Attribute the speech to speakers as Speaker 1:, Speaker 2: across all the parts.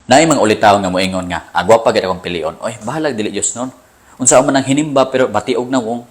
Speaker 1: Naay mga ulitaw nga moingon nga, "Ah, gwapa gid akong pilion." Oy, bahalag dili Dios nun. Unsa man ang hinimba pero batiog nawong.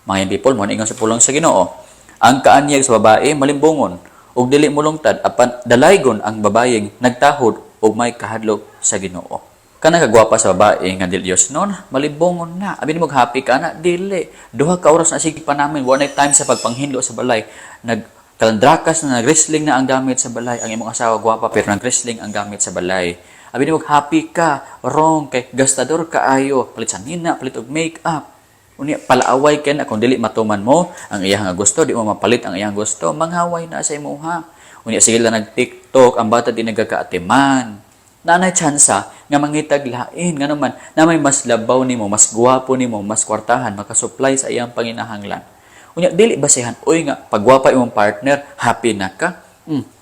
Speaker 1: Mga people mo ingon sa pulong sa Ginoo. Ang kaanyag sa babae malimbongon ug dili molungtad, apan dalaygon ang babayeng nagtahod ug may kahadlok sa Ginoo. Kana kagwapa sa babae nga dili Dios nun, malimbongon na. Abi nimo happy ka na, dili. 2 ka oras na sige pa namin, wala time sa pagpanghinlo sa balay. Nag kalandrakas na, nag-wrestling na ang gamit sa balay. Ang imong asawa gwapa pero nag-wrestling ang gamit sa balay. Abi nimo happy ka, wrong kay gastador kaayo, palit sanina, palit og make-up. Unya palaaway kay na kung dili matuman mo ang iyang nga gusto, di mo mapalit ang iyang gusto, manghaway na sa imuha. Unya sige lang nag-TikTok, ang bata di nagkakaatiman. Naanay tsansa nga mangitag lain nga naman na may mas labaw nimo, mas guwapo nimo, mas kwartahan, makasupply sa iyang panginahanglan. Unya dili basihan oy nga pagwapa imong partner, happy na ka.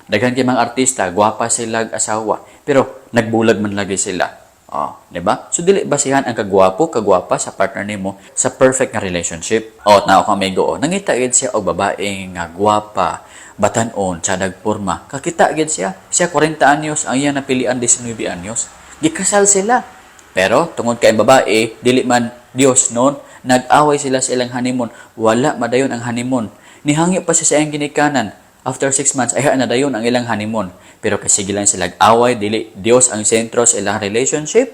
Speaker 1: Daghan kay mga artista, gwapa sila asawa, pero nagbulag man lagi sila. Oh, di ba? So dili basihan ang kagwapo, kagwapa sa partner nimo sa perfect nga relationship. Oh, na ako amigo, oh, nangita gid siya og babae nga gwapa, batan-on, tsadag porma. Kakita gid siya. Siya 40 anyos, ang iyang napilian 19 anyos. Gikasal sila. Pero tungod kay ang babae, dili man Dios noon, nag-away sila sa ilang honeymoon. Wala madayon ang honeymoon. Nihangyo pa siya sa iyang ginikanan. After 6 months, ay na dayon ang ilang honeymoon. Pero kasi lang sila away, dili Dios ang sentro sa ilang relationship.